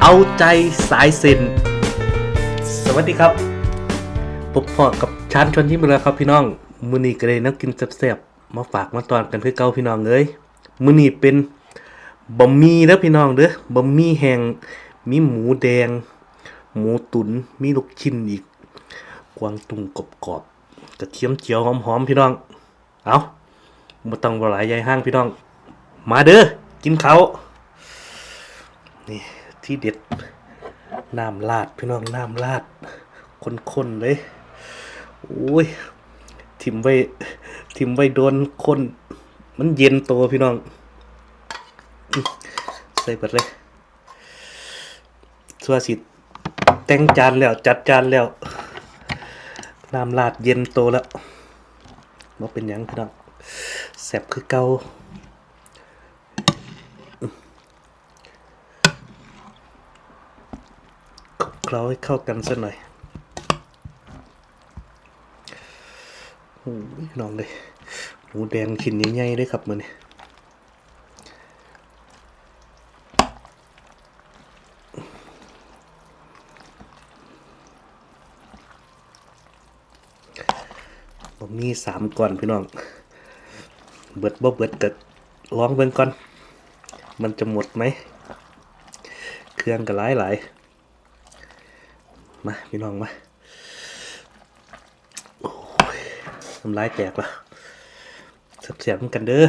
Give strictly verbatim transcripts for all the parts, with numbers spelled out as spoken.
เอาใจสายเส้น สวัสดีครับ พบพ้อกับชานชวนชิมอีกแล้วครับพี่น้อง มื้อนี้ก็ได้แนวกินแซ่บๆ มาฝากมาต้อนกันคือเก่าพี่น้องเอ้ย มื้อนี้เป็นบะหมี่เด้อพี่น้องเด้อ บะหมี่แห้ง มีหมูแดง หมูตุ๋น มีลูกชิ้นอีก กวางตุ้งกรอบๆ กระเทียมเจียวหอมๆ พี่น้อง เอา บ่ต้องเว้าหลายยายห้างพี่น้อง มาเด้อ กินข้าว นี่ ทีเด็ด น้ำราดพี่น้อง น้ำราด ข้นๆ เลย โอ้ย ถิ่มไว้ ถิ่มไว้โดนข้น มันเย็นโตพี่น้อง ใส่เบิดเลย ซั่วสิแต่งจานแล้ว จัดจานแล้ว น้ำราดเย็นโตแล้ว บ่เป็นหยังพี่น้อง แซ่บคือเก่า คลุกเคล้าให้เข้ากันสักหน่อย โอ้ย พี่น้องเลย หมูแดงชิ้นใหญ่ๆ เลยครับมื้อนี้ ผมมีสามก้อนพี่น้อง เบิดบ่เบิดก็ลองเบิ่งก่อน มันจะหมดไหม เครื่องก็หลายหลาย มาพี่น้องมา โอ้ย น้ำลายแตกละ แซ่บๆ นำกันเด้อ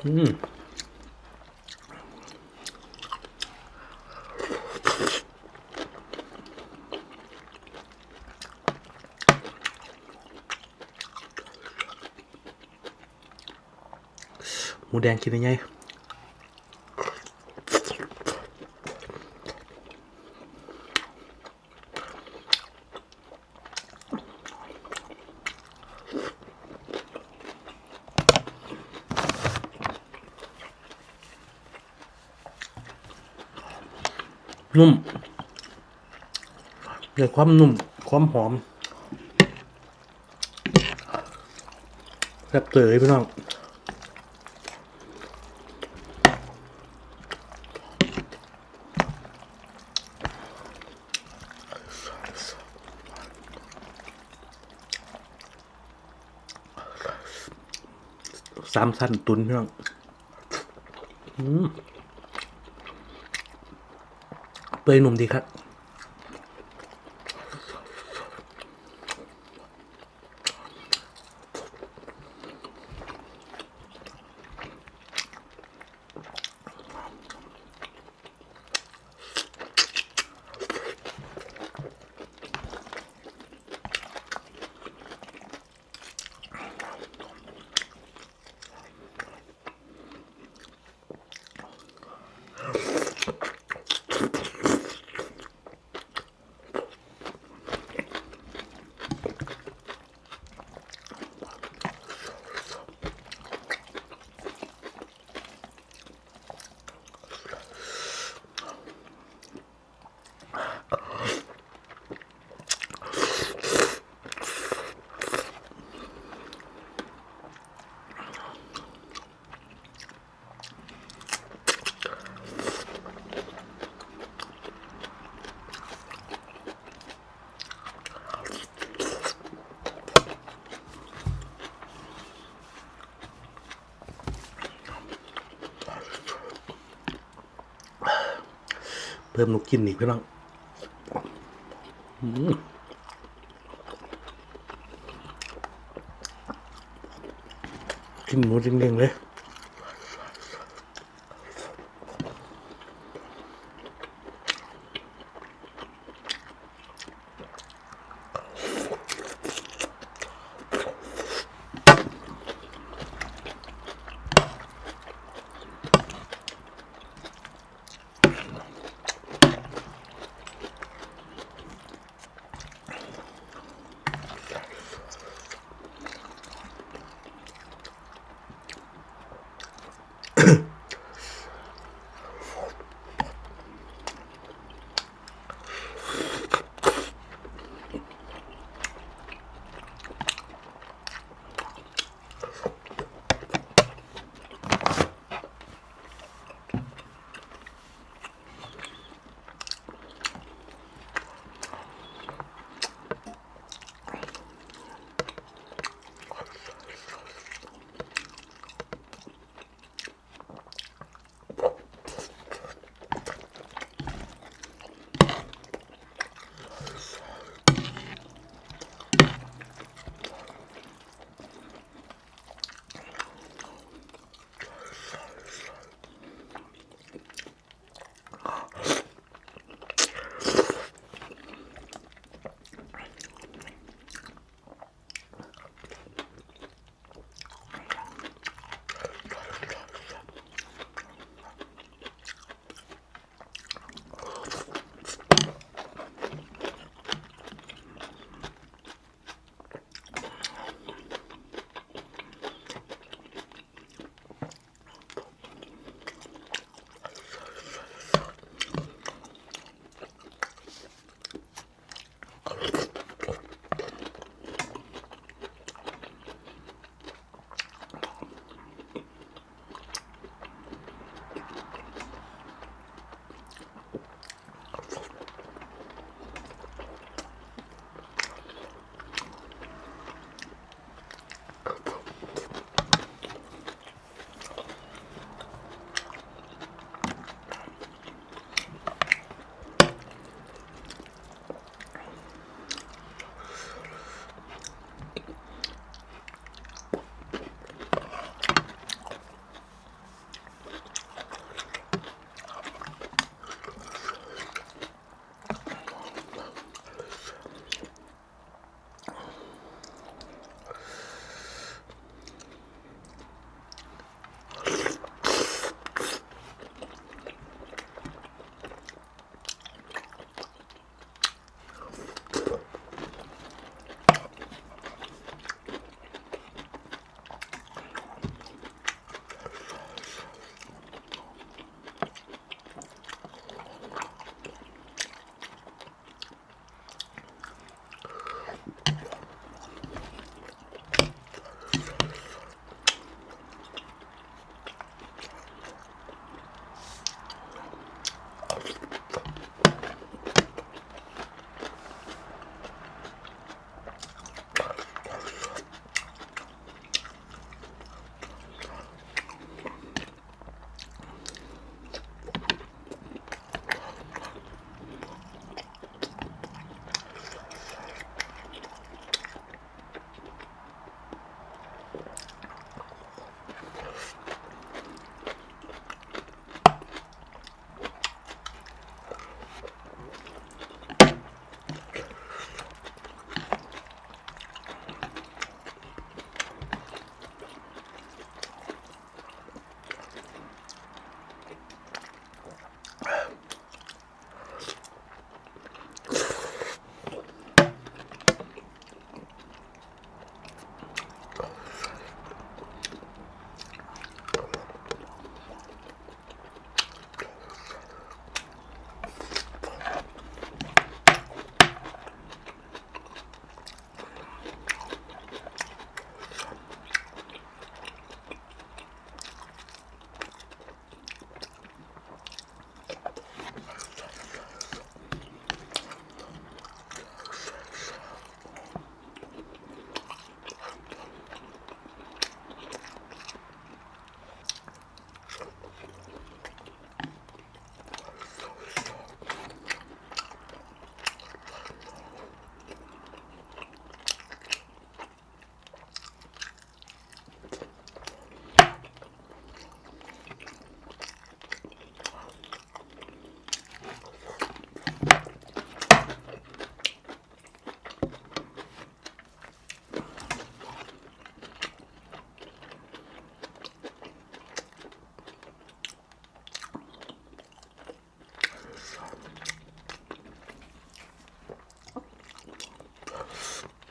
อืม หมูแดงชิ้นใหญ่ นุ่ม ได้ความนุ่ม ความหอม แซ่บเตยพี่น้อง สามชั้นตุ๋นพี่น้อง อืม เปื่อยนุ่มดีครับ เพิ่มลูกชิ้นอีกพี่น้อง อืม กินหมูจริงๆเลย เ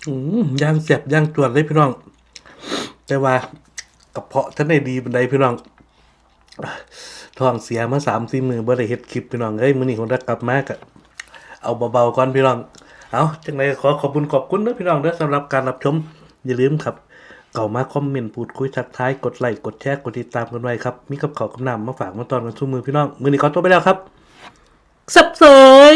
อืม ย่างแซ่บย่างจวดเลยพี่น้อง แต่ว่ากระเพาะท่านได้ดีปานใดพี่น้อง ท้องเสียมาสามสี่มื้อบ่ได้เฮ็ดคลิปพี่น้องเอ้ย มื้อนี้ผมได้กลับมาก็เอาเบาๆก่อนพี่น้อง เอาจังได๋ขอขอบคุณขอบคุณเด้อพี่น้องเด้อสำหรับการรับชม อย่าลืมครับ เข้ามาคอมเมนต์พูดคุยทักทาย กดไลค์กดแชร์กดติดตามกันไว้ครับ มีกับข้าวกับน้ำมาฝากมาต้อนกันซุมื้อพี่น้อง มื้อนี้ขอตัวไปแล้วครับ สับเสย